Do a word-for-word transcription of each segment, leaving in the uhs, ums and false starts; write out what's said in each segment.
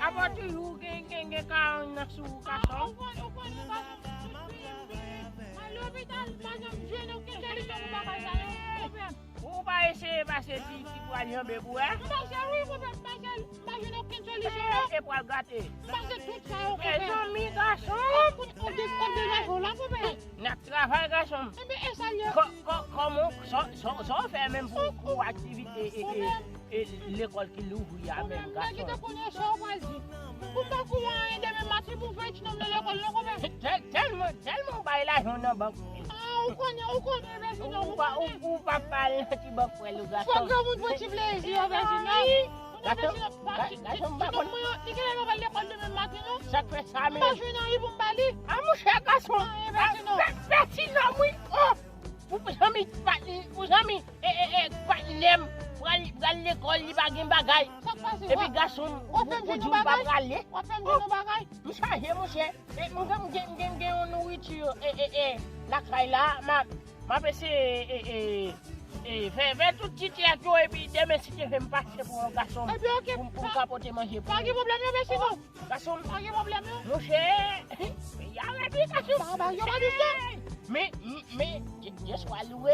Apa toujou gen, gen, gen karang nan sou ou, gason? Ou konn, ou konn, ou pa konn. Al lopital, pa janm jwenn okenn solisyon pou bagay sa yo, konpè. Ou pa eseye pase ti, ti pral janbe pou wè? M pase wi, konpè, m pase, m pa jwenn okenn solisyon non. E pral gate. M pase tout sa yo, konpè. Mezanmi, gason. Ou, ou de, ou de gason la, konpè. N ap travay, gason. Enben, e sa l ye? Kò-, kò-, kòman, sa, sa, sa w fè menm pou, pou aktivite, e, e, e, lekòl ki louvri a menm, gason? Ou menm, nèg ki te konnen sa w pral di. Ou pa kouran anyen demen maten pou fè ti nonm nan lekòl, non, konpè? Tèl-, tèlman, tèlman w bay lajan nan bank. Ah, ou konnen, ou konnen, mèsi non, ou pa, ou, ou pa pale nan ti bank frè l ou, gason. Fò granmoun pran ti plezi, yo, mèsi non. Gason, ga-, gason, m pa konn. Li genlè pa pral lekòl demen maten, non. Sa k fè sa menm? M pa jwenn anyen pou m ba li. Ah, monchè, gason. Ah, e mèsi non. Mèsi non, wi. Oh! Pou, pou zanmi, pa, pou zanmi, e, e, e, patnè m, pral, pral lekòl, li pa gen bagay. Sa k pase? Epi gason, ou, ou di w pa prale. W ap fè m jwenn yon bagay? M chaje, monchè. E, m gen, m gen, m gen, m gen yon nouriti, e, e, e, lakay la, m ap, m ap eseye, e, e, e, fè, fè tout ti trèk yo, epi demen, si Dye vle, m pase pou yon gason. Epi, oke, pou, pou m ka pote manje pou ou. Pa gen pwoblèm, non, mèsi non. Gason m. Pa gen pwoblèm non. Monchè, peyi a rèd wi, gason m. Ba, ba, yo pa di sa. Men, men, Dye swa louwe,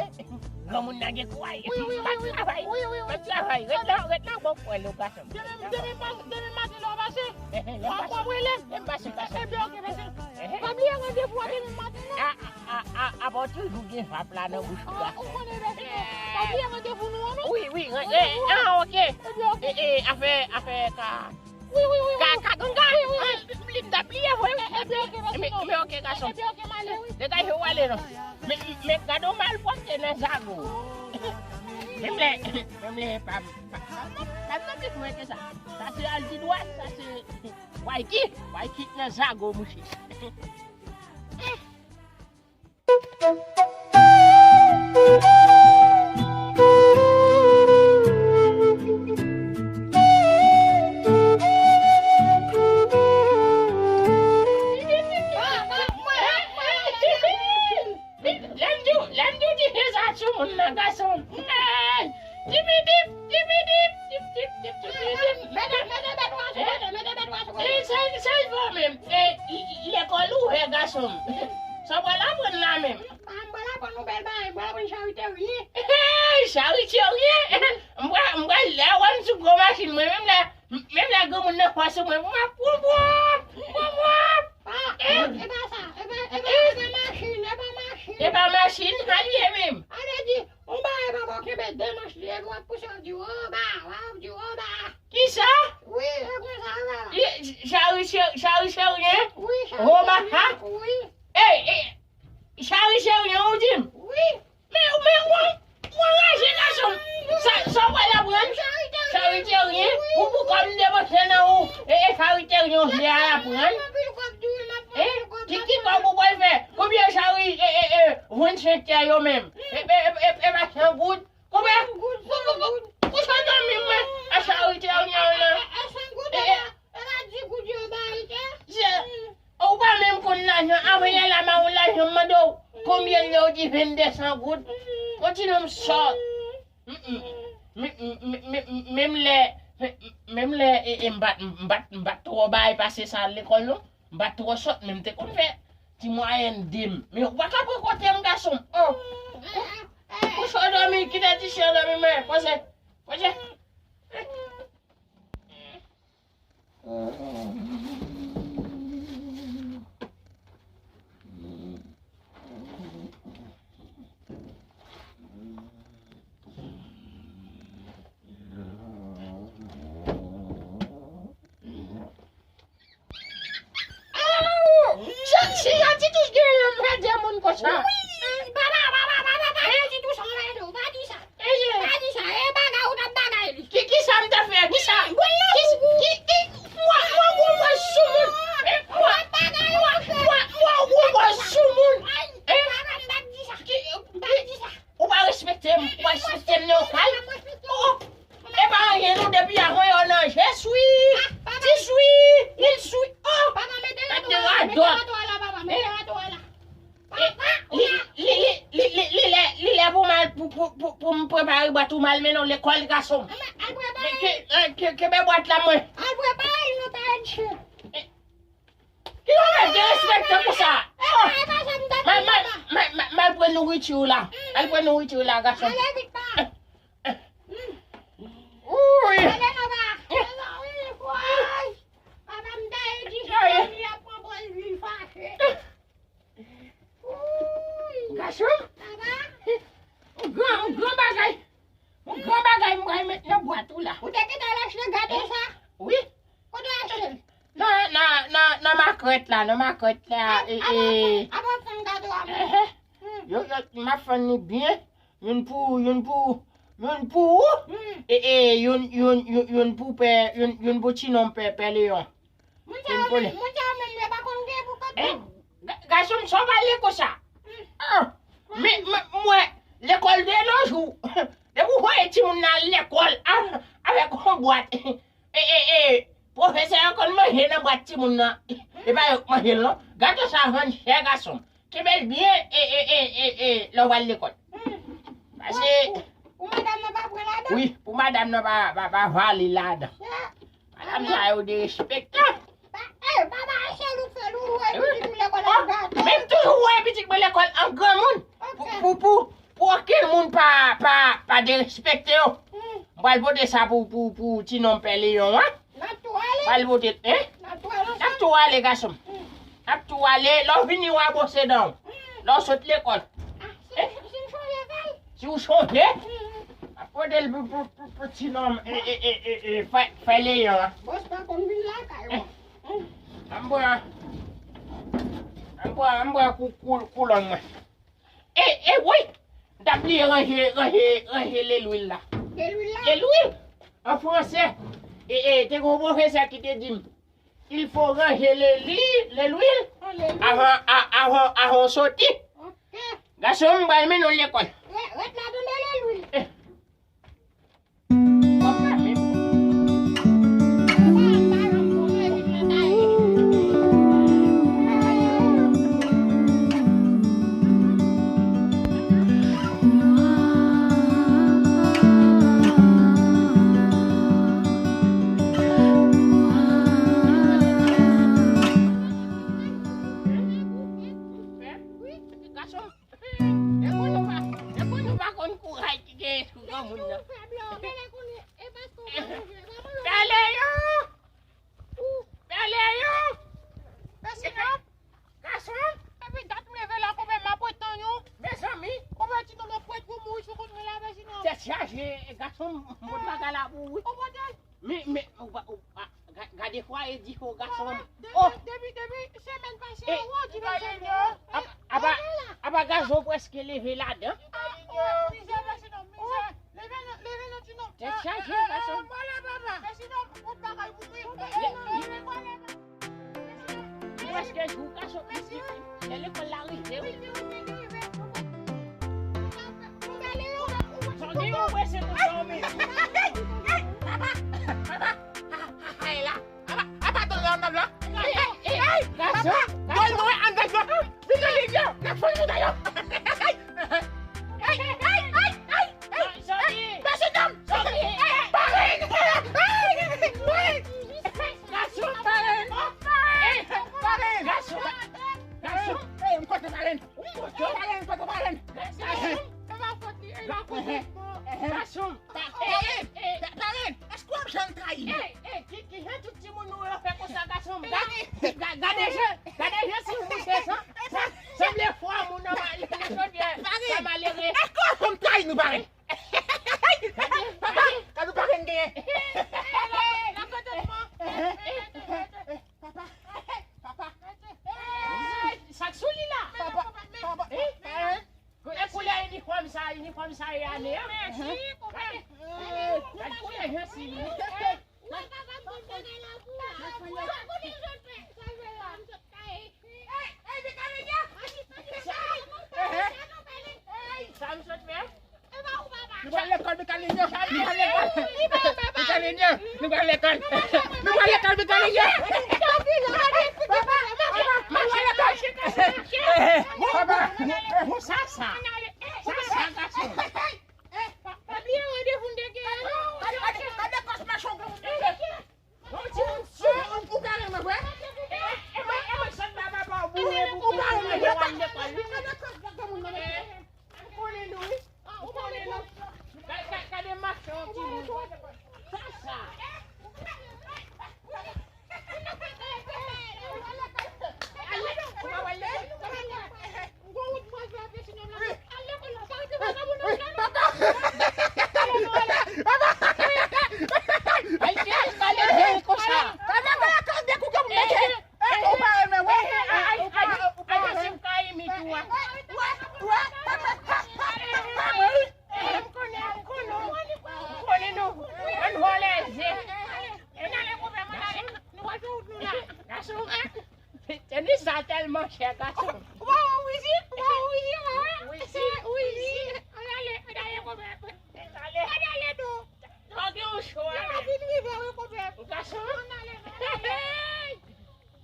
granmoun nan gen kouraj. Wi, wi, wi, wi. M ap travay. Wi, wi, wi. M ap travay. Ret la, ret la, bon, frè l, gason m. Demen, demen pas-, demen maten lè w pase. Lè m pase. W ap rele m. Lè m pase, gason m. Ebyen, oke, mèsi. Pa bliye randevou a demen maten non. A, a, a, a, apa w toujou gen vap la nan bouch ou, gason m. Ou konnen, mèsi non. Pa bliye randevou nou an non. Wi, wi, ren-, e, a, oke. Ebyen, oke. E, e, afè, afè ka Wi, wi, wi, wi. Ka, ka ganga. Wi, wi, wi. Li t ap bliye vre, wi. Ebyen, oke, mèsi non. Men, men, oke, gason m. Ebyen, oke, m ale, wi. Degaje w ale non. Men, men, gade yon malpwòpte nan zago. Menm lè, menm lè pa, pa, pa, pa, pa nan plis mwen ke sa. Sa se al di dwat, sa se Waiki. Waiki nan zago, mouche. Lè m di w, lè m di w ti fè sa sou moun nan, gason. Hey! Dibidip, dibidip, dip, dip, dip, dip, dip. Mete, mete bèt ou a sou kote, mete bèt ou a sou kote. E, sa, sa l fè w menm? E, lekòl ouvè, gason m. Sa w pral aprann la menm? Ah, m pral aprann yon bèl bagay, m pral aprann chariteryen. Hey, chariteryen? M pral, m pral lè w wè m sou gwo machin, mwen menm lè, menm lè granmoun nan fòse mwen, m ap pran pran, pran pran. Ah, e, e pa sa, e pa, e pa, e pa machin, e pa machin. E pa machin, sa l ye menm? Ale di, yon bagay pa bon, kenbe de manch li, epi w ap pouse, w ap di, oba, w ap di, oba. Kisa? Wi, e konsa, oba. Li, chari, chari, chari, chari, hein? Wi, chari, oba, chari, ha? Wi. Ey, ey, Chari cheryen ou di m? Wi. Men, men, ou, ou anraje gason m. Sa, sa w pral aprann? Chari cheryen? Ou pou kòm depanse nan ou. E, e chari cheryen w vle al aprann? E, ki, ki kòb ou pral fè? Konbyen chari, e, e, e, vennsenk tè yo menm? E, e, e, e, e pa san goud? Konbyen? Pou, pou, pou, pou sa dòmi mwen? A chari cheryen w lan. E, e, e pa di goud yo ba li tè? Ou pa menm konn lajan, avanyè la m a yon lajan m mande w konbyen l ye, ou di vennde san goud. Yon ti nonm sòt. Menm lè, menm lè, e, e, m pa t, m pa t, m pa t twò bay pase sa lekòl non. M pa t twò sòt, men m te konn fè ti mwayèn de m. Men ou pa ka pran kote m, gason m. Oh. Kouche w dòmi, kite ti chen dòmi, men, poze, poze. Aw! Jan, si Jan Titouch gen yon mèt de moun konsa. Wi! Papa, papa, papa, pa di Titouch anmède w, pa di sa. Pa di sa, e bagay ou t ap bagay li. Ki, ki sa m te fè? Ki sa? Ki, ki, ki, mwa, mwa gwo mwa sou moun. E, mwa, mwa, mwa, mwa gwo mwa sou moun. Ay, papa, m pa di sa. Ki, m pa di sa. Ou pa respekte m, ou pa respekte m nan yon kay. Oh, e pa anyen non, depi avan yo nan je swi, ti swi, il swi. Oh, mete radòt. Li, li, li, li, li, li lè, li lè pou m al, pou, pou, pou, pou m prepare bwat ou m al mennen w lekòl, gason m. Ke, ke, ke, kenbe bwat la mwen. Prepare l non, pa enche. Ki yon nèg derespekte konsa? Mal pran nouriti w la. Mal pran nouriti w la, gason. Wouy. Gason. Yon gran, yon gran bagay. Yon gran bagay m pral met nan bwat ou la. Ou te gentan lèche gate sa? Wi. Kote w achte l? Nan, nan, nan, nan makrèt la, nan makrèt la. Ap, ap fann gato a mwen. Yo, yo, m ap fann li byen. Youn pou, youn pou, youn pou ou. E, e, youn, youn, youn, youn pou pè, youn, youn pou ti nonm pè, pè Leyon. Moun sa yo menm, moun sa yo menm, yo pa konn gen pou kòb. Gason m, sa w pale konsa? Men, men, mwen, lekòl de nos jours. Depi w voye timoun nan al lekòl avèk yon bwat. E, e, e, pwofesè yo konn manje nan bwat timoun nan. E pa yo k manje l non. Gato sa vann chè, gason m. Kenbe l byen, e, e, e, e, e, lè w pral lekòl. Paske. Pou madanm nan pa pran ladan? Wi, pou madanm nan pa, pa, pa vale ladan. Madanm sa yo derespektan. Papa Echèl ou fè loulou epi pitit ou lekòl ap gate. Men m toujou voye pitit mwen lekòl an granmoun. Pou, pou, pou, pou okenn moun pa, pa, pa derespekte yo. M pral pote sa pou, pou, pou ti nonm pè Leyon an. N ap tou ale. Pral pote, hein? N ap tou ale ansanm. N ap tou ale, gason m. N ap tou ale, lè w vini w a bwose dan w. Lè w sot lekòl. Si, si m chonje fè l. Si w chonje, ap pote l pou, pou, pou, pou ti nonm, e, e, e, e, e, fè, fè Leyon an. Bòs pa konn vin lakay ou. An m pran, an m pran, an m pran kou, kou, kou lang mwen. E, e, wi! M t ap bliye ranje, ranje, ranje lelwil la. Lelwil la? Lelwil! An franse. E, e, te gen yon pwofesè ki te di m, il faut ranger le li-, l'huile avant, a-, avant, avant sortir. Gason m, m pral mennen w lekòl. Ret la tande lelwil. Gason, e pou nou pa, e pou nou pa konn kouraj ki genyen sou granmoun nan. Pè Leyon! Pè Leyon! Gason, epi dat m leve la, konpè, m ap ret tann ou. Mezanmi. Konpè, ti nonm ap pwèt pou mouri sou kont mwen la, mezanmi. Tèt chaje, gason, m pot bagay la pou ou wi. Ou pote l? Men, men, ou pa, ou pa, ga-, gade fwaye dife w, gason. Depi, depi, depi semèn pase a, ou di nou semèn. Apa, apa, apa gason prèske leve ladan. Mizè, mezanmi, mizè. Leve non, leve non, ti nonm. Tèt chaje, gason. Mwen la, papa. Mèsi non, ou bagay pou mwen. Li prèske jou, gason, pitit. Lè lekòl la rive, wi. Sa w gen yon prese konsa w menm? Papa, papa, ay la. Apa, apa, tande anndan la. Ey, ey, ey, gason, gason. Dòl mwen anndan la. Vite, vite, n ap fè l mouda yo. Ey, ey, ey, ey, ey. Sòti. Mesye dam. Sòti. Ey, pare. Ey, ey. Gason, pare. Ey, pare. Gason, gason. Ey, m kote pare. Pale, pale, pale. Gason. Gason. Pale, pale. Èske w ap janm trayi m? Ey, ey, ki, ki jan tout timoun nou yo fè konsa, gason m? Ga-, ga-, gade je, gade je si w mouche, san, san, sanble fwa moun nan ma-, nan chodyè, sa malere. Èske w ap janm trayi m, pale? Papa, gade pale m genyen. Papa, papa. Sa k sou li la? Papa, papa. E koulè inifòm sa, inifòm sa e ane a. Mèsi, konpè. Gade koulè je si li. Ou wè papa m pot bagay la pou ou. Sa kote zòt fè? Sa jwe la. Sa m sot fè? Sa m sot fè? Nou pral lekòl, Mikalinyo. Nou pral lekòl. Mikalinyo, nou pral lekòl. Nou pral lekòl, Mikalinyo. Papa, papa, nou pral lekòl. Papa, bon, sa, sa. Sa, sa, gason. Pa bliye randevou n te genyen, non. Gade, gade, gade kòs machon granmoun nan fè. Bon, ti moun Ann vòlè ze. Ann ale, konpè, ann ale. Nou pral fè wout nou la. Gason, hein? Tenis sa tèlman chè, gason. Ou pa wè Wizi? Ou pa wè Wizi, ou pa wè? Wizi, Wizi. Ann ale, ann ale, konpè. Ann ale. Ann ale, non. Sa gen yon cho, ale. Vin rive, wi, konpè. Gason. Ann ale, ann ale.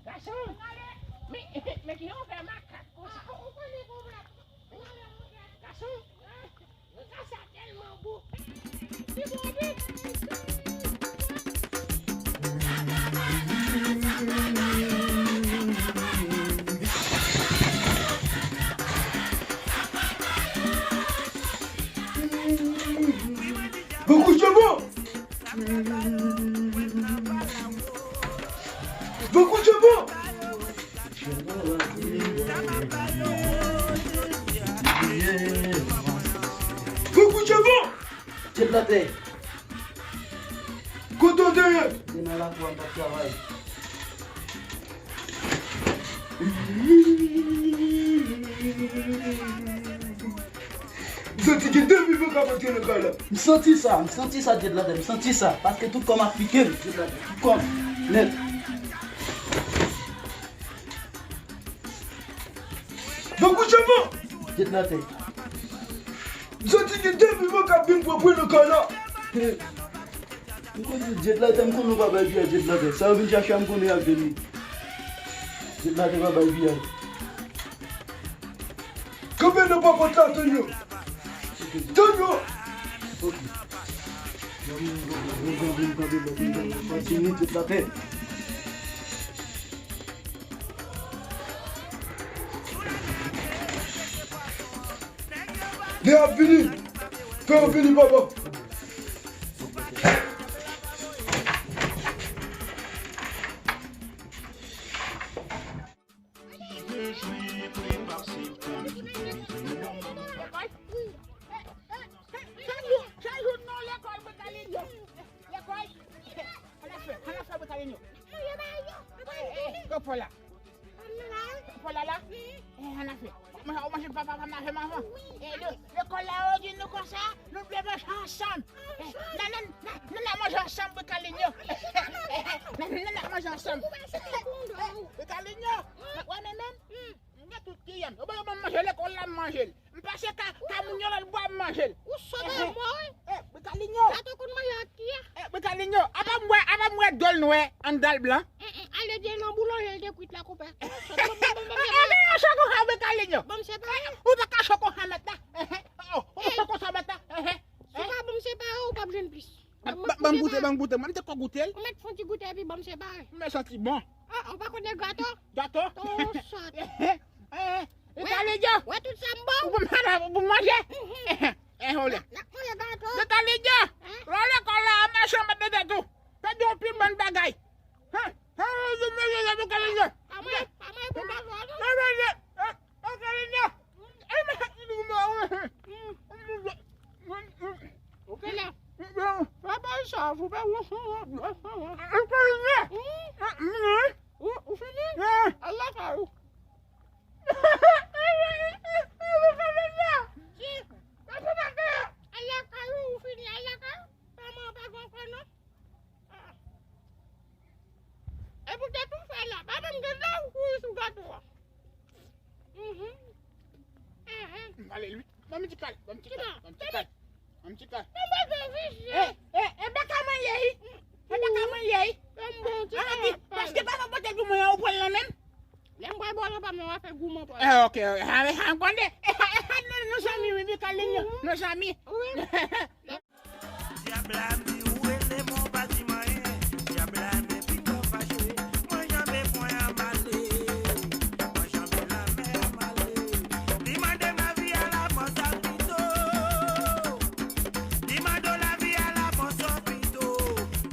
Gason. Ann ale. Men, men ki jan w fè makak konsa? Ou konnen konpè. Ann ale, konpè. Gason. Sa tèlman bon. Li bon, wi. Bon kout chabon! Bon kout chabon! Bon kout chabon! Tèt la tè. Kote w te ye? Te nan lakou a, m t ap travay. M santi gen de mil frank k ap antre nan kay la. M santi sa, m santi sa, Dye Dladè, m santi sa. Paske tout kò m ap pike m, Dye Dladè, tout kò m nèt. Bon kout chabon! Dye Dladè. M santi gen de mil frank k ap vin pran pran nan kay la. M konnen Dye Dladè, m konnen w pa bay piyay, Dye Dladè. Sa yo vin chache a, m konnen y ap vini. Dye Dladè pa bay piyay. Kanpe nan papòt la, tann yo. Tann yo. Ok. Vin, vin, vin, vin, vin, vin, vin, vin, vin, vin, vin, vin, vin, vin. Lè y ap vini, fè yo vini, papa. Chak jou, chak jou nan lekòl, Bekalinyo. Lekòl. Ann al fè, ann al fè, Bekalinyo. Eh, eh, yo pa la. Yo pa la la. Eh, ann al fè. Mwen, ou manje papa, pa manje manman. Eh, le, lekòl la, yo di nou konsa, nou dwe manje ansanm. Eh, nan, nan, nan, nan, nan manje ansanm, Bekalinyo. Nan, nan, nan manje ansanm. Bekalinyo, wè men menm. M gen tout kiyan. Yo ban, yo ban m manje lekòl la, m manje l. M pase ka, ka moun yo lòt bò, m manje l. Ou sot anmò, wi. Eh, Bekalinyo. Gato konn manje ak kiyan. Eh, Bekalinyo. Apa m wè, apa m wè dòl nwè anndan l blan. Eh, eh, ale di nan boulanje l te kwit la, konpè. Sot, bon, bon, bon, bon, eh, men yon cho konsa, Bekalinyo. Bon, se pa ou pa ka cho konsa mèt la. Eh, eh. Oh, ou pa cho konsa mèt la. Eh, eh. Si w pa bon, se pa ou p ap jwenn plis. Ban m goute, ban m goute. Mwen, m te ko goute l. Ou mèt fè yon ti goute epi ban m separe. Men santi bon. Ah, ou pa konnen gato? Gato? Ton sòt. Eh, eh, Bekalinyo. Wè tout sa m ba w? Ou pou manje, ou pou manje. Eh, eh, olè. N ap manje gato. Bekalinyo. Lè w lekòl la, machan mèt dedan tou. Pèdi yon pil bann bagay. Hein? Hein, Bekalinyo. Pa mwen, pa mwen pou gato a, non. Bekalinyo. Ou fini? Papa, sa, ou fè ou fini? Ou, ou fini? Al lakay ou. Al lakay ou, ou fini, al lakay ou. Manman pa gen kò non. Ah. E pou te tou fè la, pa menm gen dlo ou kouri sou gato a. Mhm. Mhm. M ale lwi. Ban m ti kal, ban m ti kal, ban m ti kal. Ban m ti kal. Mwen mwen gen vizye. Eh, eh, eh, baka mwen ye, wi. Eh, baka mwen ye, wi. Mwen bon ti kal. Paske papa pote pou mwen, ou pran l nan men m. Lè m pral bò nan pa m nan, w a fè gouman pou. Eh, ok, ok. Ah, ah, konde. Eh, eh, eh, nou, nou zanmi, wi, Bekalinyo. Nou zanmi. Wi. Dyab la di ou rele mwen, ou pa di m anyen. Dyab la men pito fache. Mwen janbe pwen an m ale. Mwen janbe lanmè an m ale. Li mande m lavi a la fòs a pito. Li mande w lavi a la fòs a pito.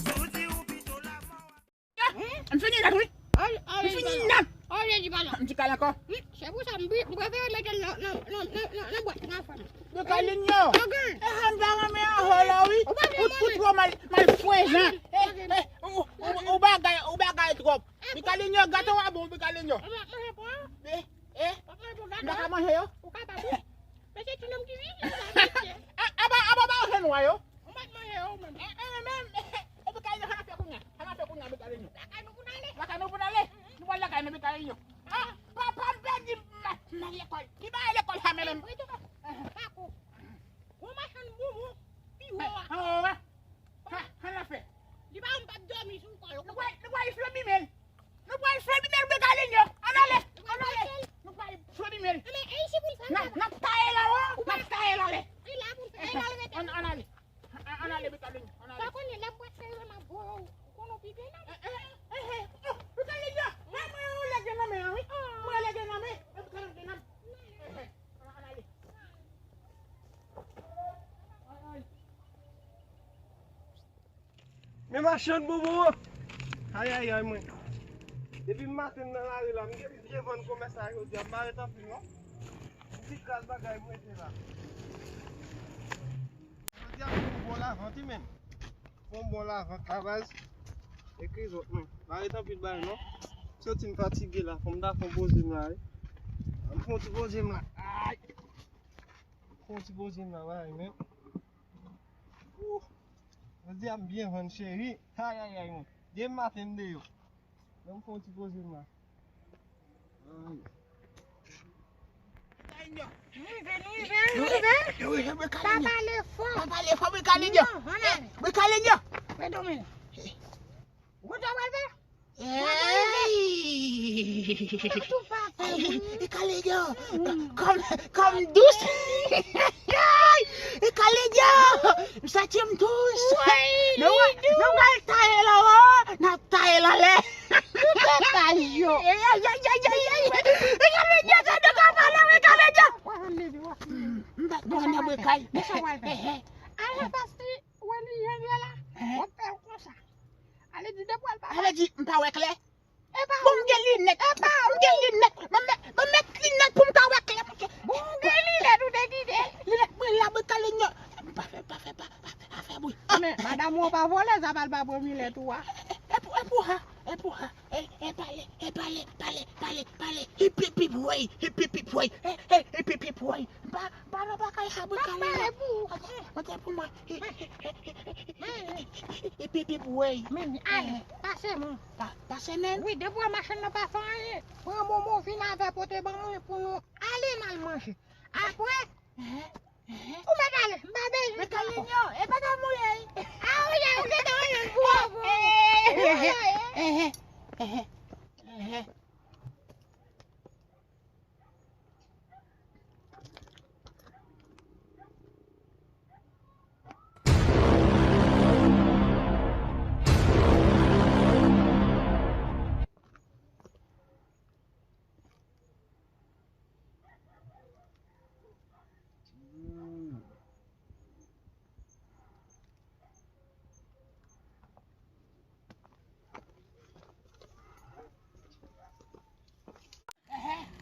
Si w di ou pito lamò. M fini nèt, wi. M fini nèt. M ti kal ankò. Se pou sa m prefere mete l nan, nan, nan, nan, nan, nan bwat nan fanm. Bekalinyo. Ok. E sa m ta renmen anho la, wi. Ou pa vle ou, ou twò mal, mal fwezan. Eh, eh, ou, ou, ou bagay, ou bagay twòp. Bekalinyo, gato a bon, Bekalinyo. Eh, eh. M pa ka manje yo. Ou kapab, wi. Men se ti nonm ki vini la, mesye. A, aba, aba, ba yo fè nwa yo. Ou mèt manje yo, menm. Eh, eh, eh, eh, oh, Michael Legrand, mwen, mwen, mwen lè gen nan men an, wi. Mwen lè gen nan men, mwen Michael Legrand. Eh, eh, ann ale. Ay, ay. Men machann bonbon an. Ay, ay, ay, mwen. Depi maten m nan lari la, m gen byen vann konmès la jodi a, m pa ret anpil non. M ti kras bagay m rete la. Jodi a m fè yon bon lavant wi menm. Fè yon bon lavant la baz. Ekri zòt non. Pa ret anpil bagay non. Soti m fatige la, fò m ta fè yon poze m la wi. M fè yon ti poze m la. Ay. M fè yon ti poze m la bagay menm. Ouh. Jodi a m byen vann cheri. Ay, ay, ay, mwen. Depi maten m deyò. Ban m fè yon ti poze m la. Ay. Nou rive, nou rive, nou rive. Nou rive, nou rive, Mikalenyo. Pa pale fò. Pa pale fò, Mikalenyo. Non, ann ale. Mikalenyo. Men domine. Ou konn sa w pral fè? Ey! Mikalenyo. Kòm, kòm dous. Mikalenyo. M santi m dous. Nou, nou pral taye l anwo, n ap taye l anlè. Tout paj yo. Ey, ey, ey, ey, ey, ey. Mikalenyo, sa nou ka pale, Mikalenyo. M pa t konnen mwen kay. Men sa w pral fè? Ehe. Ala pastè, ou wè li jan l ye la? Ehe. W ap fè l konsa. Ale di depi w al pa. Ale di m pa wè klè. Epa bon, m gen linèt. Epa m gen linèt. Ban m met, ban m met linèt pou m ka wè klè, monchè. Bon, ou gen linèt, ou te kite. Linèt mwen la, Mikalenyo. Pa fè, pa fè, pa, pa fè, pa fè bri. Men, madanm ou pa vòlè, sa pa l pa pran linèt ou a. E pou, e pou ha, e pou ha. E, e pale, e pale, pale, pale, pale. Hip, hip, hip, wey. Hip, hip, hip, wey. E, e, hip, hip, hip, wey. Pa, pa nan bagay sa, Mikalenyo. Mwen te pou mwen. Hip, hip, hip, wey. Men, ale, pase mwen. Pa, pase men. Wi, depi w wè machann nan pa fè anyen, pran bonbon vin avè pote ban mwen pou nou ale n al manje. Apre, ou mèt ale, m pa bezwen. Mikalenyo, e pa ta mouye. A, ou ye, ou gentan anyen pou ou.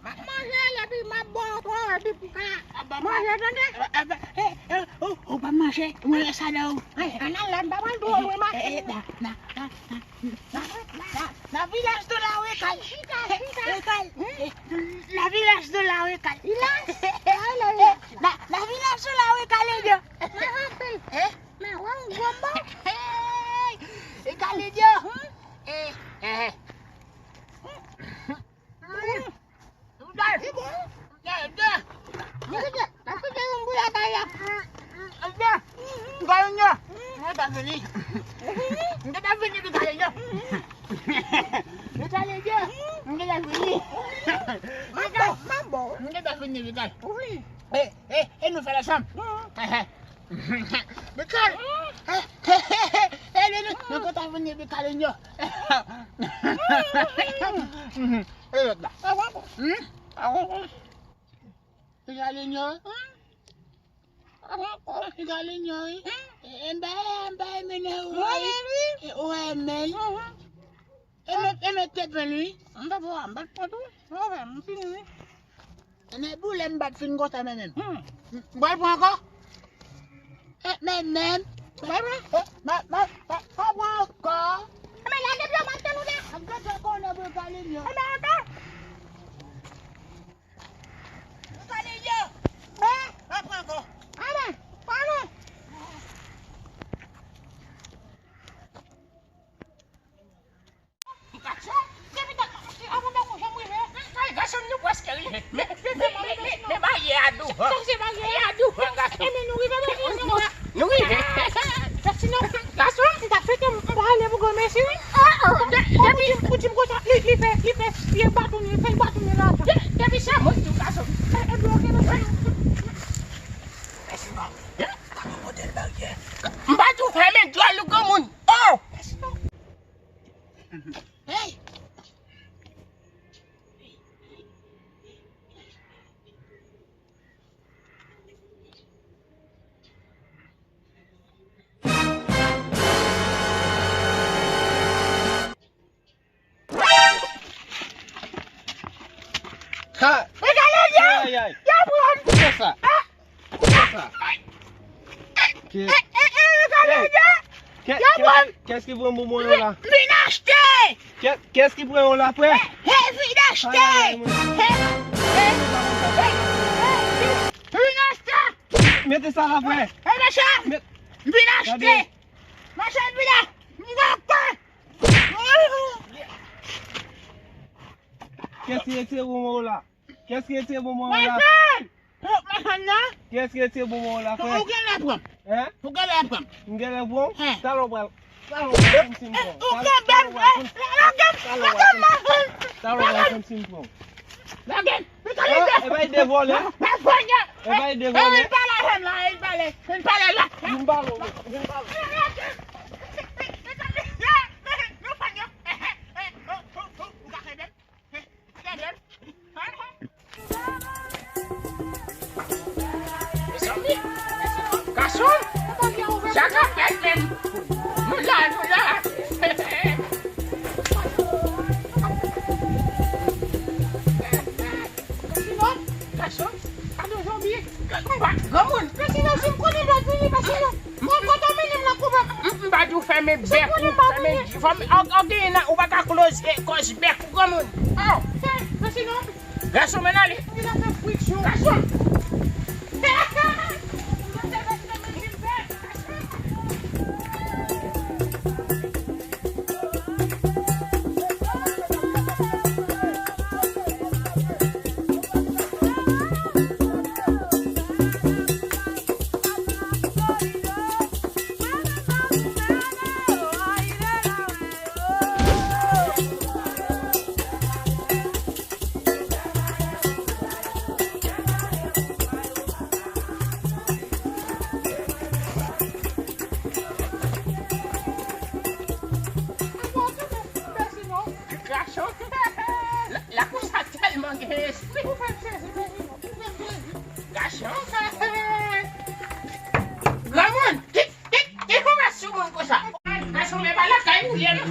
M ap manje, epi m ap ba w pawòl, epi pou ka manje, tande? Ou pa manje, mwen lè sa nan ou. Ann al la, m pa pral di w, wi, m ap. Na, na, na, na vilaj de la Wekal. Chita, chita. Wekal. Na vilaj de la Wekal. Vilaj? La vilaj de la Wekal, Edyo. Mwen ranpe. Men wè yon gwo bò. Wekal, Edyo. Mwen te ta vini. Mwen te ta vini, Mikalenyo. Mwen te ta vini. Mwen te ta vini, Mikalenyo. E, e, e nou fè l ansanm. Mikalenyo. E, nou, nou kontan vini, Mikalenyo. E lòt la. Mikalenyo. Mikalenyo, wi. E, e, m pa, m pa renmen non, wi. Ou renmen l, wi. E, ou renmen l. E men, e men te plen, wi. M pa pran, m pa pran tou. Ou renmen, m fini, wi. E men boule m pa t fin kontan, men menm. M pral pran ankò. E men menm. M pral pran. E, m, m, m, m pral pran ankò. E men lage pye w, m ap tann ou la. M te fè konnen pou Mikalenyo. E men ankò. Mikalenyo! Mwen pran ankò. Amen! Pardon! Gason, depi ta, avan mwen janm rive. Ay, gason, nou prèske rive. Men, men, men, men, men, men, baryè a douvan. Sa se baryè a douvan, gason. E men nou rive, baryè a douvan. Nou rive. Gason, m ta swete m pa ale pou granmesi, wi. Depi, ou di m konsa, li, li fè, li fè pye batounen, fè l batounen la. Depi se moun tou, gason. E, e, bloke, bloke. Mèsi, non. Gade modèl baryè. M pa tou fèmen djòl ou granmoun. Oh! Mèsi, non. Hey! Ha! Regade, yo! Ay, ay, ay. Yo, pran. Kisa sa? Kisa sa? Ke- Eh, eh, eh, regade, yo! Ke- Yo, ke- pran. Qu'est-ce qui vous mourre là? Vin achte! Ke- Qu'est-ce qui prend la frère? Hey, vin achte! Ay, ay, ay, mwen. Hey, hey, hey, hey, vin achte! Mete sa la frère. Hey, machan! Met- Vin achte! Gade. Machan, vin la! Vin achte! Qu'est-ce qui retire au mot là? Qu'est-ce qui retire au mot là? Machan! Machan nan? Kiyès ki retire bonbon an la, frè? Ou genlè pran m. Hein? Ou genlè pran m. M genlè pran w? Hein. Talè w pral, talè w pral konn si m pran w. Ou kenbe m. Talè w pral konn si m pran w. Talè w pral konn si m pran w. Lage m. Lage m. E pa de vòlè. E pa de vòlè. Vin pale avè m la, vin pale. Vin pale la. Vin pale w. Vin pale w. Lage m. Lage m. Ou ka kenbe m. Mezanmi, gason, sa ka fèt menm. Nou la, nou la. Gason, pa nou zonbi. Granmoun, mèsi nan si m konnen lòt vini, mèsi nan. Mwen kontan mennen m nan koup. M, m pa di w fèmen bèk ou, fèmen, fèmen, o, o, genyen nan, ou pa ka kloze kòz bèk ou, granmoun. Oh. Gason, men ale. Gason. Gason. La, lakou sa tèlman gen espri. Gason. Granmoun, ki, ki, ki konbyen sou moun konsa? Gason, men pa lakay ou ye non.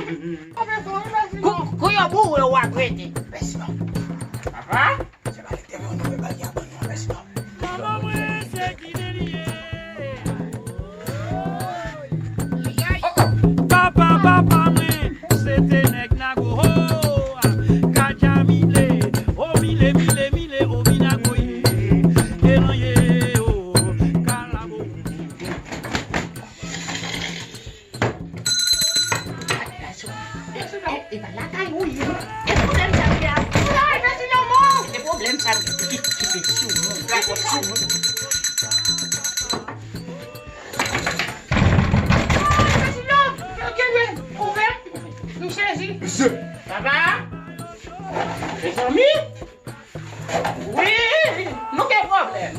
Kou, kou yo boure w ap rete. Papa. Se pa li te vin nou, men pa li a ban nou, mèsi non. Papa mwen, se ki nèg li ye? Oh, oh. Papa, papa mwen, se te nèg Nago, ho, Kadjamile, o mile, mile, mile, o minagoye, e nan ye, o, kalabo. Gason, e, e pa lakay ou ye. E pwoblèm sa m gen a. Ay, mèsi non, mon. E pwoblèm sa m gen. Ki, ki pe sou moun. Ki pe sou moun. Ay, mèsi non. Yo kenbe. Ouvè. Nou sezi. Mesye. Papa. Mezanmi. Wi, nou gen pwoblèm.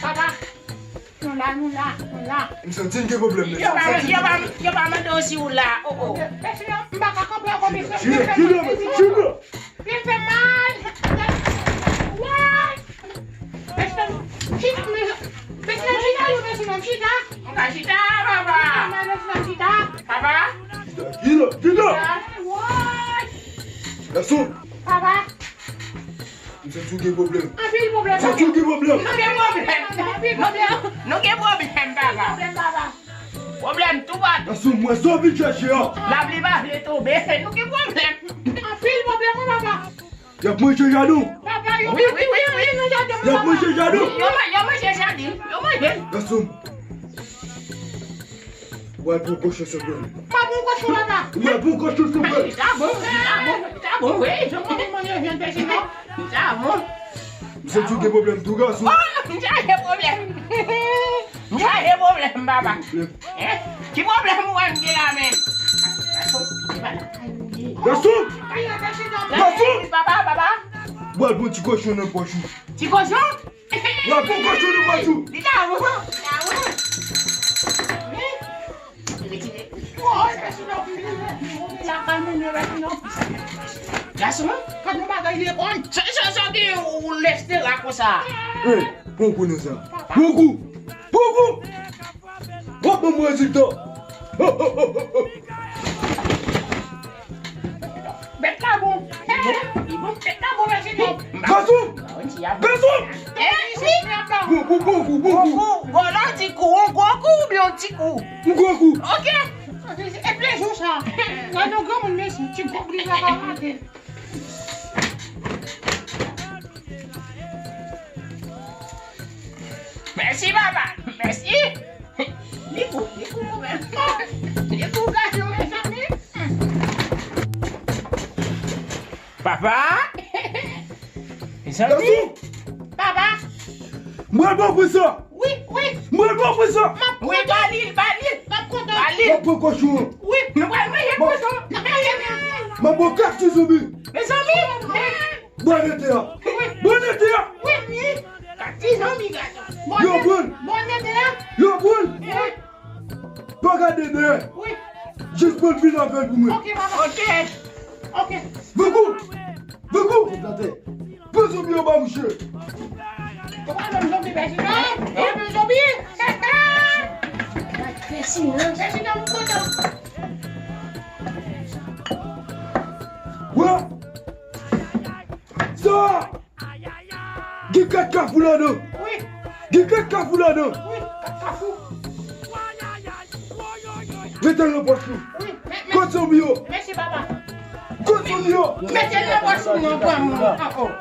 Papa, nou la, nou la, nou la. M santi n gen pwoblèm, mesye. Yo pa, yo pa, yo pa mande w si w la. Oh, oh. Mesye, m pa ka kanpe ankò, mesye. Chita, chita, chita. Li fè mal. Why? Mesye, chita, mesye. Mesye, chita, yo, mesye, chita. Ou ka chita, papa. Mesye, chita. Papa. Chita, chita, chita. Gason. Papa. M santi w gen pwoblèm. Anpil pwoblèm, papa. M santi w gen pwoblèm. Nou gen pwoblèm. Anpil pwoblèm. Nou gen, nou gen pwoblèm, papa. Anpil pwoblèm, papa. Pwoblèm toupatou. Gason, m wè sa w vin chèche a. Lapli pa vle tonbe, nou gen pwoblèm. Anpil pwoblèm, wi, papa. Y ap manje jaden w. Papa, yo, wi, wi, wi, wi, nou jaden, papa. Y ap manje jaden w. Yo, yo manje jaden, yo manje. Gason. Ou al pran kochon sou pwen. Pa pran kochon, papa. Ou al pran kochon sou pwen. Li ta bon, li ta bon, li ta bon, wi. Jan mwen manje vyann pèsi non. Li ta bon. M santi w gen pwoblèm tou, gason. Oh, m chaje pwoblèm. M chaje pwoblèm, papa. Hein? Ki pwoblèm ou wè m gen la menm? Gason. Gason. Papa, papa. Ou al pran ti kochon nan pòch ou. Ti kochon? Ou al pran kochon nan pòch ou. Li ta bon, li ta bon. Wi. Gason, gad yon bagay li konn. Sa, sa, sa gen ou lèste la konsa. Hey, pran kou nan sa. Pran kou. Pran kou. W ap ban m rezilta. Bèt la bon. Li bon, bèt la bon, mèsi non. Gason! Gason! Bon, bon, bon, bon, bon, bon. Bon, bon, ti kou, yon gwo kou oubyen yon ti kou? Yon gwo kou. Ok. E plezi sa. Gade yon granmoun mesi, ti gwo kou li pa ka rate. Mèsi, papa. Mèsi. Li kou, li kou, mwen. Li kou, gason, mezanmi. Papa. Mezanmi. Gason. Papa. Mwen bon pou sa. Wi, wi. Mwen bon pou sa. Wi, ba li, ba li. M ap kontan. Ba li. M ap pran kochon an. Wi, nou pral manje kochon. M ap manje. M ap pran kat ti zonbi. Mezanmi. Bòn ete a. Bòn ete a. Wi, wi. Kat ti zonbi, gason. Yo, bòn. Bòn ete a. Yo, bòn. Eh. Pa gade dèyè. Wi. Jis pran vin avè l pou mwen. Ok, papa. Ok. Ok. Vagou! Vagou! Pran zonbi yo ba mouche. Ou pa menm zonbi, pèsi non? Ou pa menm zonbi? Pèsi non, m kontan. Wè! Sa! Gen kat kafou ladan. Wi. Gen kat kafou ladan. Wi, kat kafou. Mete l nan pòch ou. Wi, men, men. Kot zonbi yo? Mèsi, papa. Kot zonbi yo? Mete l nan pòch ou, non, granmoun. Ah, oh.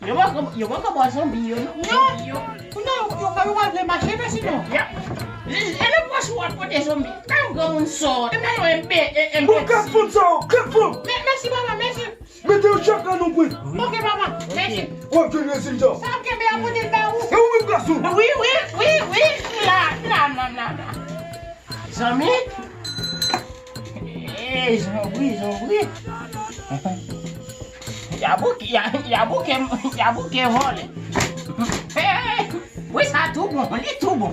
Yo poko, yo poko ba w zonbi yo, non. Non. Zonbi yo. Non, yo, yo, yo pa vle mache, mèsi, non. Ya. E nan pòch ou w ap pote zonbi. Tan granmoun sòt. E pa yon M P, e, M P. Bon, kat fanm sa yo, kat fanm. Mè, mèsi, papa, mèsi. Mete yo chak la nan kwen. Ok, papa. Mèsi. W ap jwenn rezilta. Sa ap kenbe a pote l ba ou. E ou menm gason. Wi, wi, wi, wi. La, la, la, la, la. Zanmi. Ey, zanmi, zanmi. Y a bouke, y a, y a bouke, y a bouke vòlè. Ey, wi, sa tou bon, li tou bon.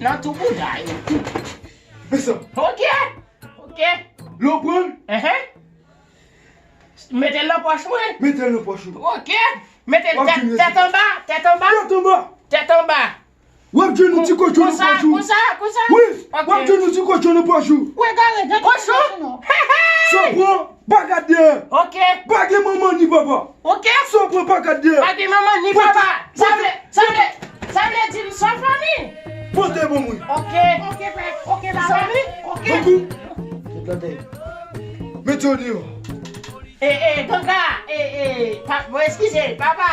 Nan tou bouda yo. Mèsi. Ok. Ok. Lè w pran l. Ehe. Mete l nan pòch mwen. Mete l nan pòch ou. Ok. Mete l tèt, tèt anba, tèt anba. Tèt anba. Tèt anba. W ap jwenn yon ti kochon nan pòch ou. Konsa, konsa, konsa. Wi. Ok. W ap jwenn yon ti kochon nan pòch ou. Ou egare, gade kochon. Sa w pran, pa gad dèyè. Ok. Pa gen manman ni papa. Ok. Sa w pran, pa gad dèyè. Pa gen manman ni papa. Sa vle, sa vle, sa vle di m san fanmi. Pote ban mwen. Ok. Ok, pè. Ok, papa. Zanmi. Ok. Tankou. Mete yo deyò. E, e, ganga, e, e, pa, bon, eskize, papa.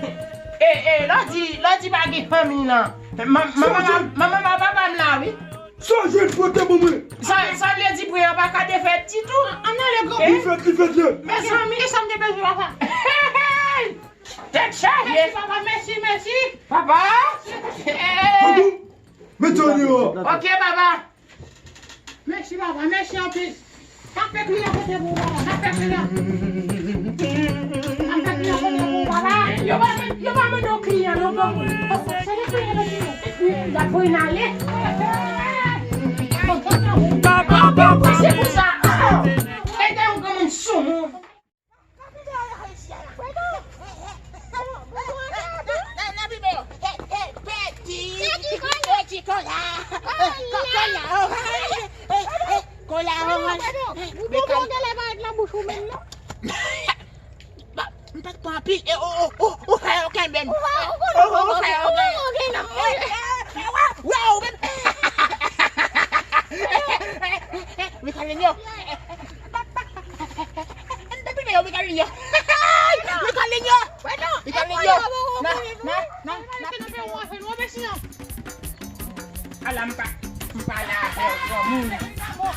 E, e, lè w di, lè w di pa gen fanmi nan. Manman, manman, papa m la, wi. Sa w jwenn pote ban mwen. Sa, sa vle di pri an pa ka defèt ditou. Ann ale gwo. Li fèt, li fèt, ye. Mezanmi, e sa m te bezwen, papa. Tèt chaje. Mèsi, papa, mèsi, mèsi. Papa. Tankou, mete yo deyò. Ok, papa. Mèsi, papa, mèsi anpil. N ap fè kliyan pote pou ou, papa, n ap fè kliyan. N ap fè kliyan pote pou ou, papa. Yo pa, yo pa mande w kliyan, non, bon. Se de kliyan, mèsi. Y ap voye n ale. Papa, papa. Se pou sa. E gen yon granmoun soumoun. Kola, kola, kola, kola. Ou bon, bon, genlè pa ret nan bouch ou menm, non. M pa t pran anpil. E, o, o, o, ou fè yo kenbe m. Ou fè yo kenbe m. Ou fè yo kenbe m. Wè, ou menm. Mikalinho. Mikalinho. Mikalinho. Na, na, na, na. Ala m pa, m pa la avè w, granmoun. Ou, ou,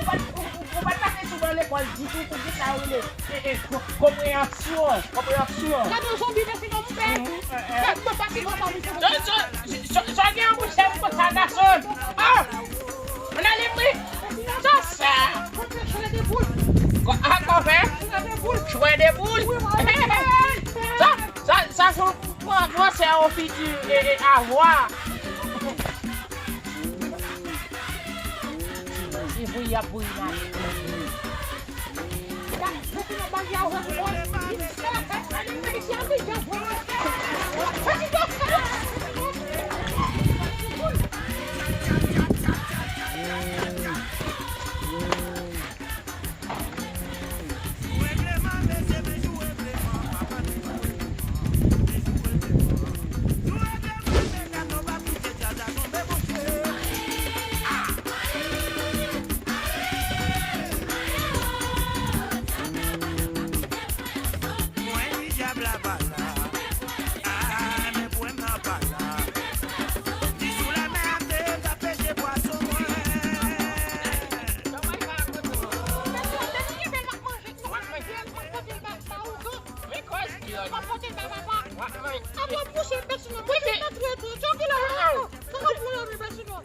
ou pa t pase sou ban lekòl ditou, pou ki sa yo rele, e, e, konpreyansyon, konpreyansyon. Gade yon zonbi, mèsi non, m pè. Gade, mwen pase konsa, mwen pase. Sa, sa, sa, sa gen anpil chèf konsa, gason. Ah! Ann ale, wi. Sa, sa. Ko-, a, kòfè. Chwè de boul. Sa, sa, sa, se yon pran, pran sè yon figi, e, e, avwa. Se bouyi y ap bouyi la.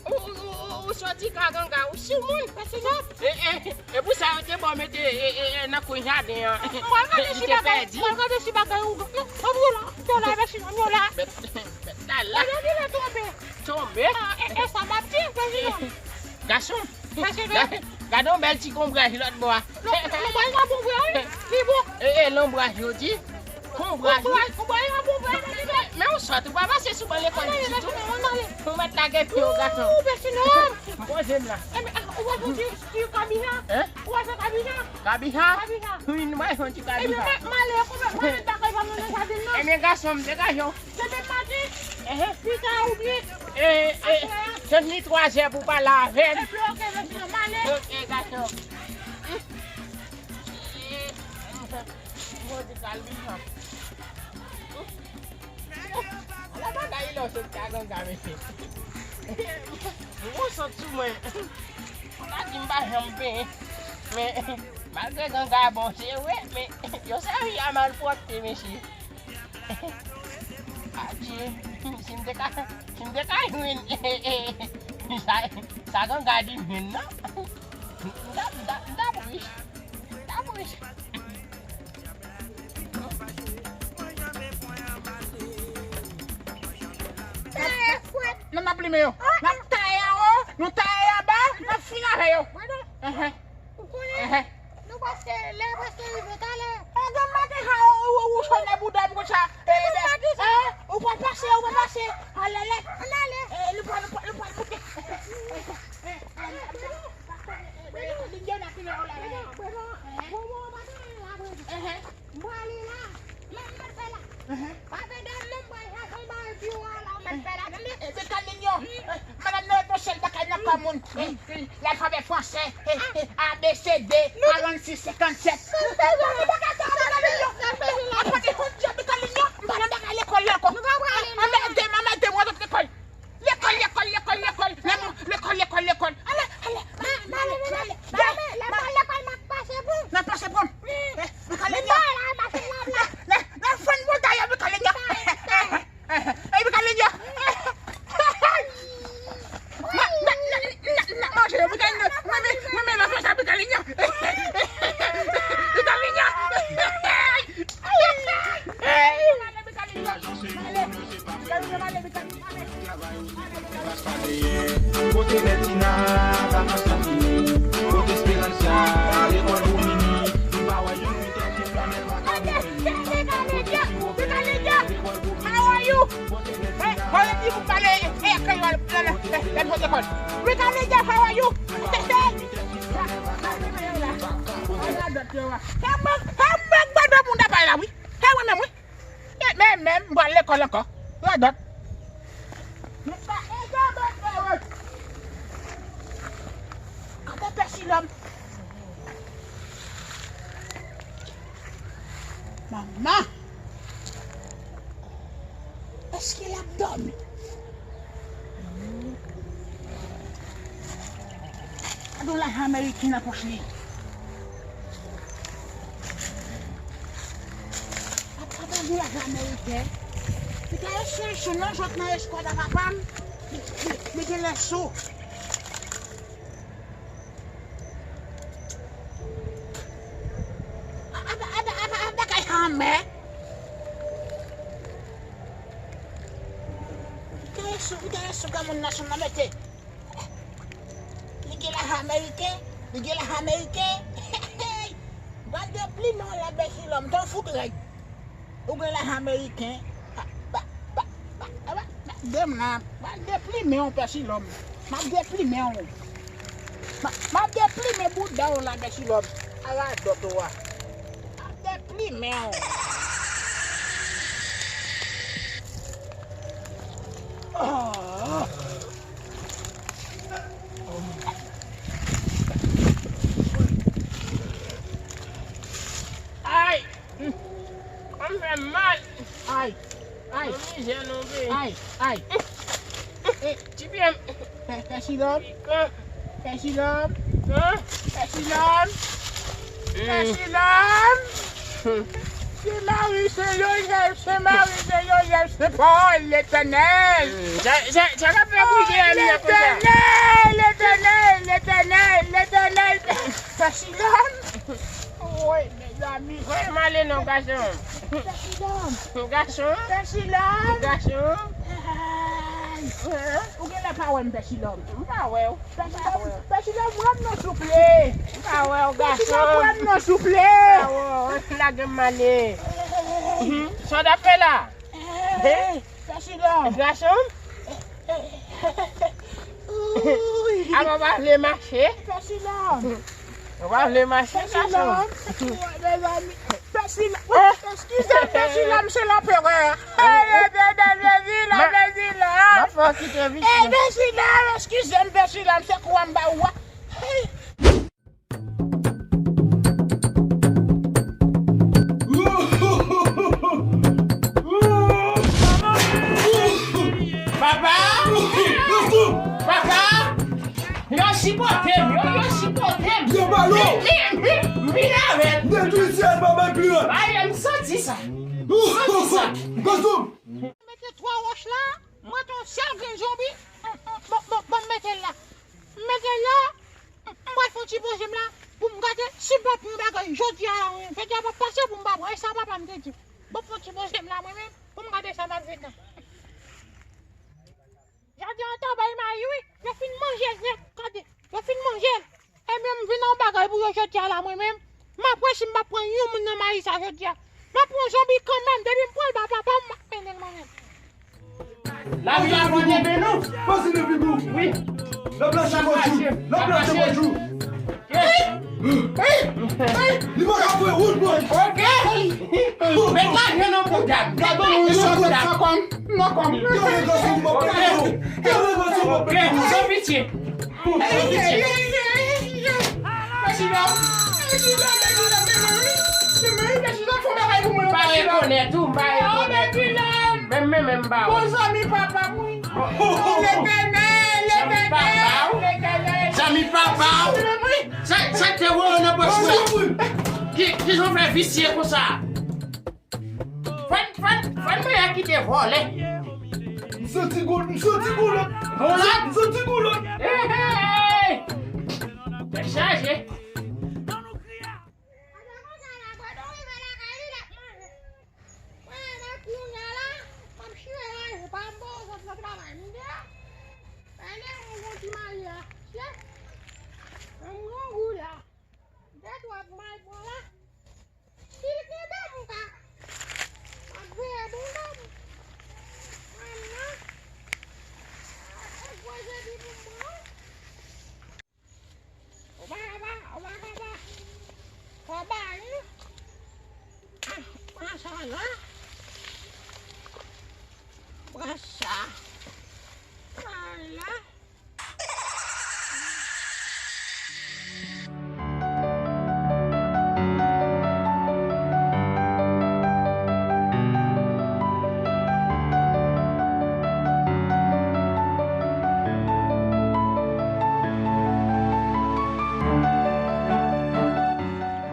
Ou, ou, ou, ou soti ka ganga, ou sou moun. E, e, e pou sa yo te ba w mete, e, e, e, nan kwen jaden an. Mwen gade si bagay, mwen gade si bagay ou. Non, non, yo la, yo la, mèsi non, yo la. Bèt, bèt la la. Gade li la tonbe. Tonbe? Ah, e, e sa m ap di, mèsi non. Gason, gade yon bèl ti konbraj lòt bò a. Non, non, mwen nan konbraj, wi. Li bon. E, e, lonbraj yo di. Konbraj, wi. Konbraj, konbraj, konbraj. Men ou sòt, ou pa pase sou ban lekòl ditou. Ou mèt lage pye w, gason. Ou, mèsi non. M poze m la. E, men, ah, ou wè, ou di, di Kabiha? Hein? Ou wè, se Kabiha? Kabiha? Kabiha. Wi, nou bay yon ti Kabiha. E, men, m ale, konbyen, konbyen bagay pa nan jaden nan? E, men, gason, m degaje w. Demen maten, pita oubyen aswè a. Se vini twa zè pou pale avè m. Epi oke, mèsi non, m ale. Oke, gason. Mwen di Kalvin sa. Ala bagay lè w sot ka ganga, mesye. Mwen sot sou mwen. Ou ta di m pa janm penyen. Men, malgre ganga bon, se vre, men yo sèvi a malpwòpte, mesye. Adye, si m te ka, si m te ka jwenn sa, sa ganga di jwenn nan, m t ap, m t ap, m t ap rich. M t ap rich. Nan n ap limen yo. N ap taye anwo, nou taye anba, n ap fini avè yo. Enhen. Ou konnen, nou prèske, lè prèske rive talè. E, demen maten sa, ou, ou, ou, ou sonnen bouda m konsa. E, ou pral pase, ou pral pase. Alèlèt. Ann ale. E, nou pral, nou pral, nou pral moute. Li gen yon apil la, la, la. Enhen. Enhen. M prale la. Men m mèt fè la. Enhen. Pa pèdi non, m pral chache yon bagay pi wo a la, m mèt fè la, tande? E, Mikalinyo, e, madanm nan ret yon sèl bagay nan kò moun. E, e, lalfabè fransè, e, e, A, B, C, D, karannsis, senkannsèt. M pa nan bagay sa, Mikalinyo. Apre de yon djab, Mikalinyo, m pa nan bagay lekòl la ankò. Anmède m, anmède m, wè lòt lekòl. Lekòl, lekòl, lekòl, lekòl. Nan, lekòl, lekòl, lekòl. Ale, ale, ale, ale, ale. Lè m pral lekòl, m ap pase pon. N ap pase pon. Wi. Eh, Mikalinyo. Nan, nan, nan fann montay la, Mikalinyo. Eh, Mikalinyo. N ap, n ap, n ap, n ap manje, Mikalinyo. Mwen, mwen, mwen, mwen, mwen, Mikalinyo. Mikalinyo. Kote Nètina, vakans lan fini. Kote Speransa, lekòl pou vini. M pa wè yon pwentè sou flanèl pa ka mouri. How are you? Hey, how are you? Pale, eh, eh, kreyòl, lè, lè, lè, lè, lè, lekòl. Mikalinyo, how are you? Hey, hey. Hey, mwen, hey, mwen, mwen, mwen, moun nan bay la, wi. Hey, mwen menm, wi. Men, men, men, m pral lekòl ankò. Radòt. Men pa ede mwen fè wout. Gade pèsi lòm. Manman. Èske l ap dòmi? Gade yon lajan ameriken nan pòch li. Ap, ap, ap, yon lajan ameriken. Li ta eseye sou non, jòt nan eskwad a papa m. Li, li, li genlè sou. Aba, aba, aba, aba, kay anmè. Li genlè sou, li genlè sou granmoun nan sou nan mete. Li gen lajan ameriken, li gen lajan ameriken. Pral deplimen w la, Pèsilòm, tan fout règ. Ou gen laj ameriken. Pa, pa, pa, pa, pa, pa, de m la. Pral deplimen w, Pèsilòm. M ap deplimen w. M ap, m ap deplimen bouda w la, Pèsilòm. A radòt ou a. M ap deplimen w. Ah. Ay! Kò m fè m mal. Ay! Ay! Mwen mizè non, be. Ay! Ay! E, ti pye m. Pè, Pèsilòm. Pikan. Pèsilòm. Pikan. Pèsilòm. Mm. Pèsilòm. Sen Mari, Sen Jozèf, Sen Mari, Sen Jozèf, Sen Pòl, Letènèl. Mm. Sa, sa, sa k ap fè bouje a, li la konsa? Letènèl, Letènèl, Letènèl, Letènèl. Pèsilòm. Woy, mezanmi. Woy, m ale non, gason. Pèsilòm. Gason. Pèsilòm. Gason. Ay. Ou genlè pa wè m, Pèsilòm. M pa wè w. Pèsilòm, Pèsilòm, wè m non, souple. M pa wè w, gason. Pèsilòm, wè m non, souple. M pa wè w. Lage m ale. Mhm. Sa w t ap fè la? Hey, Pèsilòm. Gason. Apa w pa vle mache? Pèsilòm. Ou pa vle mache, gason. Pèsilòm. Pèsilòm. Oh, eskize m, Pèsilòm, se lanperè. Hey, Letènèl, Pèsilòm, Pèsilòm. M ap fè w kite visye. Hey, Pèsilòm, eskize m, Pèsilòm, se kou a m ba ou a. Hey. Papa! Papa! Yo sipòte m, yo, yo sipòte m. Yo balo! M, m, m, m vin avè l. Detwi syèl, papa, pli lwen. Ay, m santi sa. M santi sa. Gason! Mete twa wòch la, mete yon sèl grenn zonbi. Bon, bon, bon, mete l la. Mete l la. M pral fè yon ti poze m la pou m gade si m pa pran bagay jodi a la, wi. Jodi a p ap pase pou m pa pran. E sa papa m te di. Bon, fè yon ti poze m la, mwen menm, pou m gade sa m ap jwenn nan. Jaden an ta bay mayi, wi. Yo fin manje l nèt, gade. Yo fin manje l. Ebyen, m vin nan yon bagay pou yo jodi a la, mwen menm. M ap wè si m pa pran yon moun nan mayi sa jodi a. M ap pran zonbi kanmenm. Depi m pran l ba papa m, m ap mennen l mwen menm. Lavi a pran demen nou. Pase nan figi w. Wi. L ap lage vòt jou. L ap lage vòt jou. Li pa ka fè wout, bòy. Ok. Met lajan nan bouda m. Gade yon sòt la. Nan kò m. Nan kò m. Gade yon gason m ap pale. Gade yon gason m ap pale. San pitye. San pitye. M pa rekonèt ou, m pa rekonèt ou. Menm, menm, menm, m pa wè. Bon zanmi papa m, wi. Letènèl, Letènèl, Letènèl. Zanmi papa w. Sa, sa te wè nan pòch mwen. Ki, ki jan w fè visye konsa? Fò n, fò n, fò n mwen kite vòlè. M santi gou, m santi gou lòt. Gou lòt? M santi gou lòt. Hey, hey, hey. Tèt chaje. Mwen, men kounye a la, m ap chire la, e pa m bon, zòt nan travay m de. Pale yon bon ti mayi a, se. Mwen m grangou la. De twa pou m al pran la. Si l kenbe m, m ka. M ap veye bouda m. Mwen nan. E gwo jedi pou m pran. Ou pa ka ba, ou pa ka ba. Fò ba li. Ah, pran sa la. Pran sa. Pran la.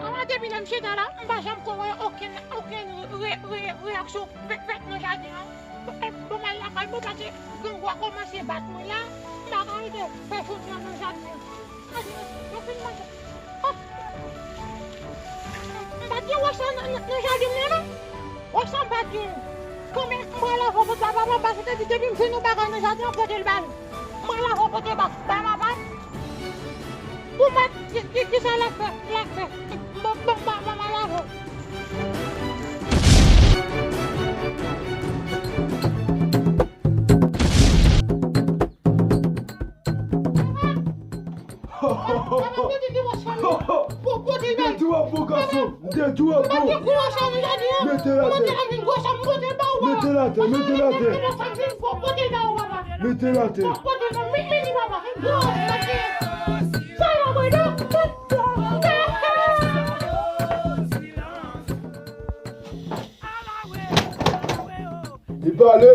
Anmwey, depi lè m chita la, m pa janm ko wè okenn, okenn re-, re-, reyaksyon fèt, fèt nan jaden an. Bon, m al lakay mwen paske grangou a kòmanse bat mwen la. M pa ka rete fè jounen an nan jaden an. Yo fin manje. Oh! M pa t gen wòch sa nan, nan, nan jaden m nan, non. Wòch sa m pa t gen. Kanmenm, m pral lave pote ba papa m, paske te di depi m jwenn yon bagay nan jaden an, pote l ba l. M pral lave pote ba, ba papa m. Pou mwen, ki, ki, ki sa l ap fè? L ap fè. Bon, bon, bon, bon. M te di w ap bon gason. M te di w ap bon. Mete l atè. Mete l atè, mete l atè. Mete l atè. Li pale.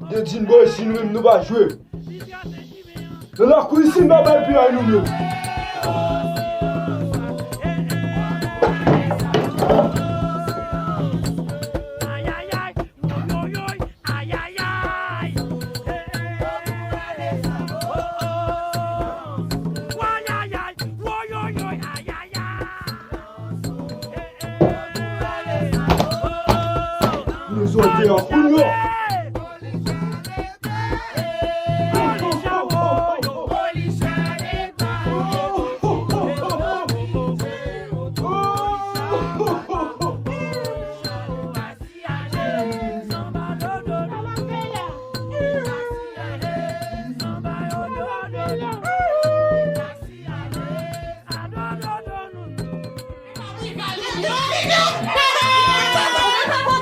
Dedin boy, si nou menm nou pa jwe. Nan lakou isit, n pa bay piyay nou menm. Nou sòti an kounye a.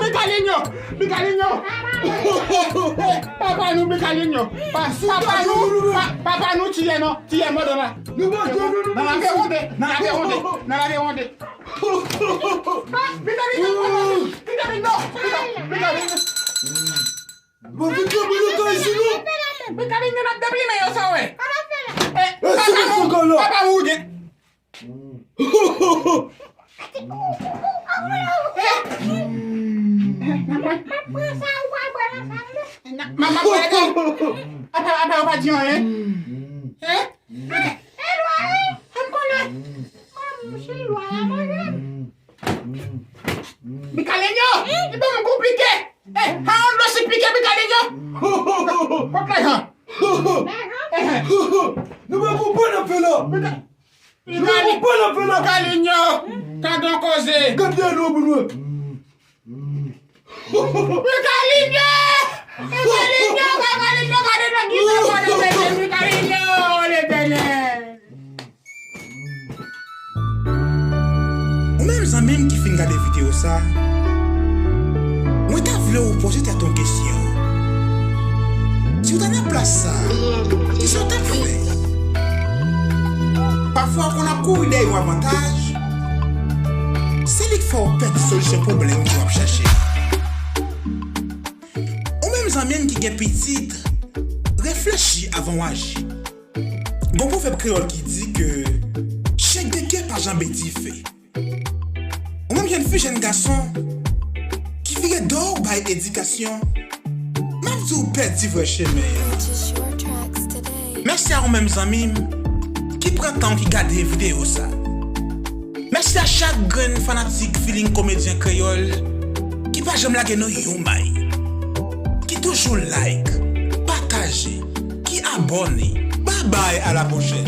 Michalinho! Michalinho! Papa nou, Michalinho! Pa- Papa nou! Pa- Papa nou, tiye non! Tiye mòdò la! Nan lave wonde! Nan lave wonde! Nan lave wonde! Michalinho! Michalinho! Michalinho! Mwen vin kanpe nan kay sou nou. Mwen kanpe nan ap deplimen yo sa wè. Eh, papa nou, papa nou gen. Mama, mama, apa, apa, apa di anyen? Eh? An konnen. Mouche lwa la manje. Michalinho, li ban m kou pike. Eh, ha, on dlo si pike, Michalinho. Kot lajan? Nou pa konprann afè la. Nou pa konprann afè la. Michalinho, gadon koze. Gade nou pou nou. Michalinho! Michalinho, Michalinho, gade nan ki sa fò nan mete Michalinho, Letènèl. Ou menm zanmi m ki fin gade videyo sa, mwen ta vle w poze tèt ou kesyon. Si w ta nan plas sa, kisa w t ap fè? Pafwa w konn ap kouri dèyè yon avantaj, se li k fè w pèdi solisyon pwoblèm ke w ap chache. Ou menm zanmi m ki gen pitit, reflechi avan w aji. Gon pwovèb kreyòl ki di ke chen de kè pa janbe dife. Ou menm jèn fi, jèn gason ki vire do w bay edikasyon, m ap di w pèdi vrè chemen an. Mèsi a ou menm zanmi m ki pran tan w ki gade videyo sa. Mèsi a chak grenn fanatik Feeling Komedyen Kreyòl ki pa janm lage nou yon may, ki toujou like, pataje, ki abòne. Babay, a la pwochèn.